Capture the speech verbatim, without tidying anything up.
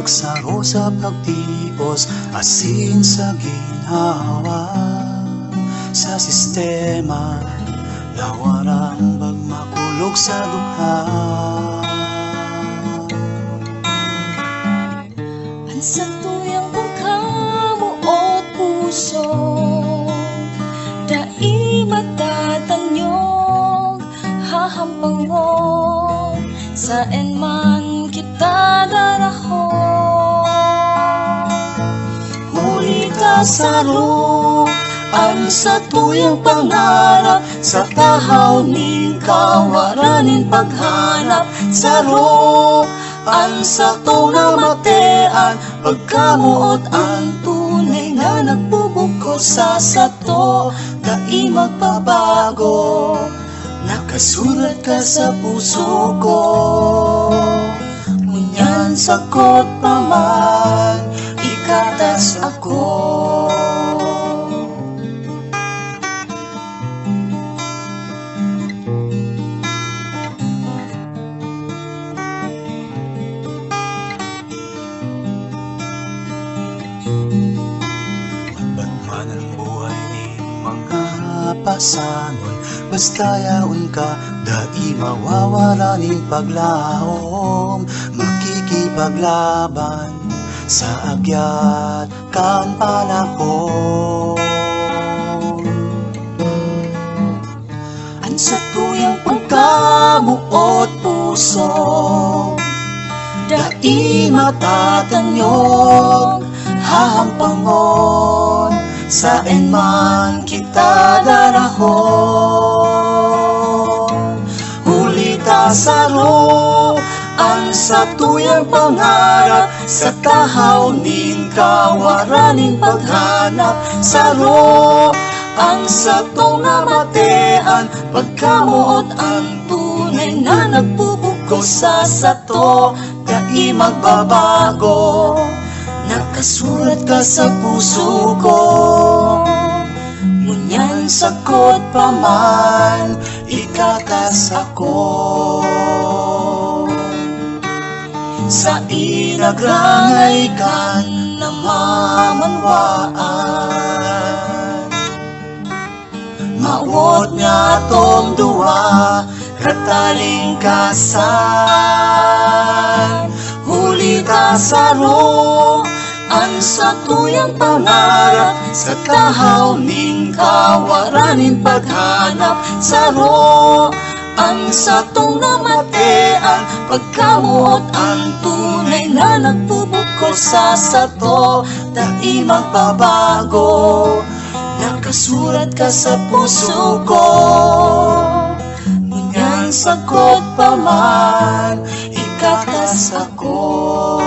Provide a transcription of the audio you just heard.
Saro sa pagtios asin sa ginhawa, sa sistema na warang pagmakulog sa dukha. An satuyang pagkamoot puso, dai matatanyog, hahampangon, saen man kita darahon. Huli ta saro an satuyang pangarap, sa tahaw nin kawaran nin paghanap, saro an satong namatian, pagkamoot an tunay na nagbubugkos sa sato, dai magbabago. Nakasurat ka sa puso ko, ngunyan sakot pa man, ika ta sako. Matbat man an buhay nin mga pasanon, basta yaon ka, dai mawawara nin paglaom, makikipaglaban sa agyat kan panahon. An satuyang pagkamoot puso, dai matatanyog, hahampangon, saen man kita darahon. Huli ta saro an satuyang pangarap, sa tahaw nin kawaran nin paghanap, saro an satong namatian, pagkamoot an tunay na nagbubugkos sa sato, dai magbabago. Nakasurat ka sa puso ko, ngunyan sakot pa man, ika ta sako. Saen nagrangay kan namamanwaan, mawot niatong duwa katalingkasan. Huli ta saro an satuyang pangarap, sa tahaw nin kawaran nin paghanap, saro an satong namatian, pagkamoot an tunay na nagbubugkos sa sato, dai magbabago. Nakasurat ka sa puso ko, ngunyan sakot pa man, ika ta sako.